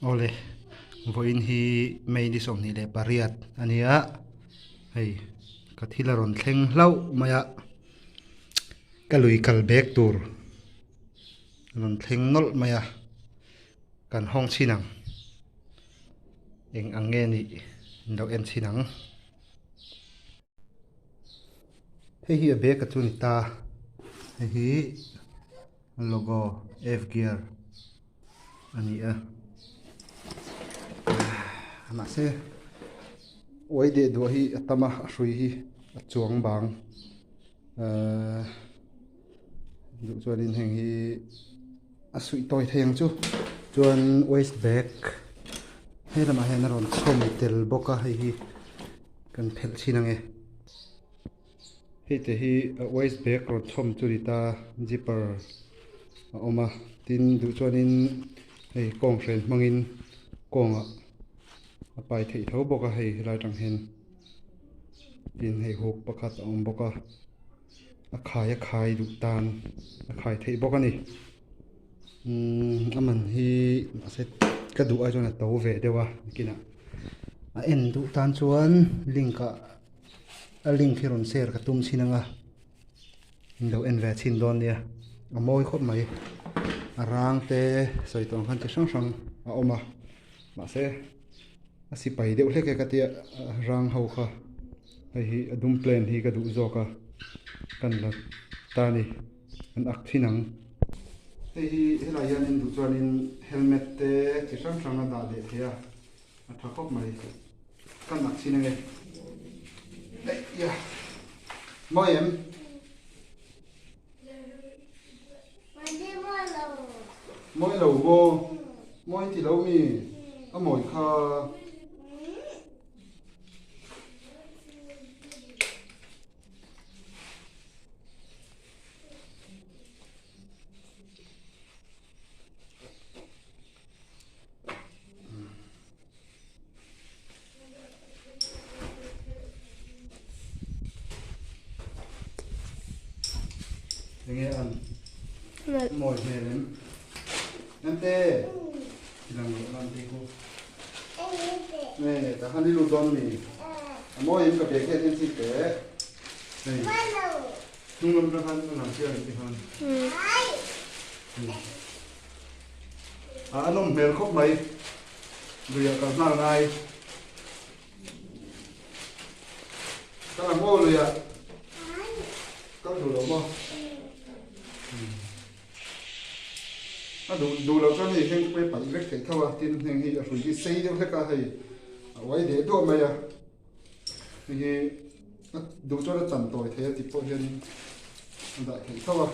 Awle, vawiin hi May ni 28 a nia, hei ka thil a rawn thleng hlauh mai a, ka lui kal bag tur a rawn thleng nawlh mai a, kan hawng chhin ang, eng ang nge nih in lo en chhin ang. Hei hi a bag a chu ni ta, hei hi logo F gear a ni a, mahse uai deh duah hi a tam a, a hrui hi a chuang bang ahh duh chuanin heng hi a suih tawi thei ang chu chuan waste bag he lamah hian a rawn chhawm tel bawk a hei hi kan phelh chhin ang e. Hei te hi a waste bag rawn chhawm chu ni ta zipper a awm a tin duh chuanin hei kawng hren hmangin kawngah a pai theih tho bawk a hei helai atang hian tin hei hook pakhat a awm bawk a a khai a khai duh tan a khai theih bawk a ni umm a man hi mahse ka duh ai chuan a to ve deuh a kinah a en duh tan chuan link ah. A link hi rawn share ka tum chhin anga in lo en ve chhin dawn nia a mawi khawp mai a rang te sawi tawh ang khan chi hrang hrang a awm a mahse a sipai deuh hlek e ka tia rang ho kha hei hi a dum plan hi ka duh zawk a kan la ta ni an ak thin ang. Hei hi helai hian in duh chuanin helmet te chi hrang hrang a dah leh thei a. A tha khawp mai. Ka nak chin ange. Eih ya. Mawi em? Mawi lo maw? Mawi ti lo mi? A mawi kha. Enge an mawi hmel em? Nante tilang loh nante khu. Nge ta khan i lut dawn mi? A mawi em ka bag hian en chik teh. Hei. Hnung lam atang khan a lang chiang em ti khan. A nawm hmel khawp mai. Luiah kal nghal ngai. Kal ang maw luiah? Kal duh lo maw? A duh duh loh chuan hei heng pawh hi paih vek theih tho a, tin heng hi a hrui hi sei deuh hlek a hei a uai deh duah mai a. Hei hi a duh chuan a chan tawi thei a tih pawh hianin a dah theih tho a.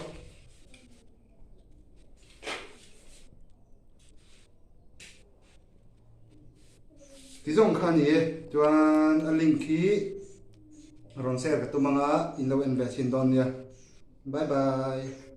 Ti zawng kha a ni e, chuan a link hi rawn share ka tum anga in lo en ve chhin dawn nia. Bye bye.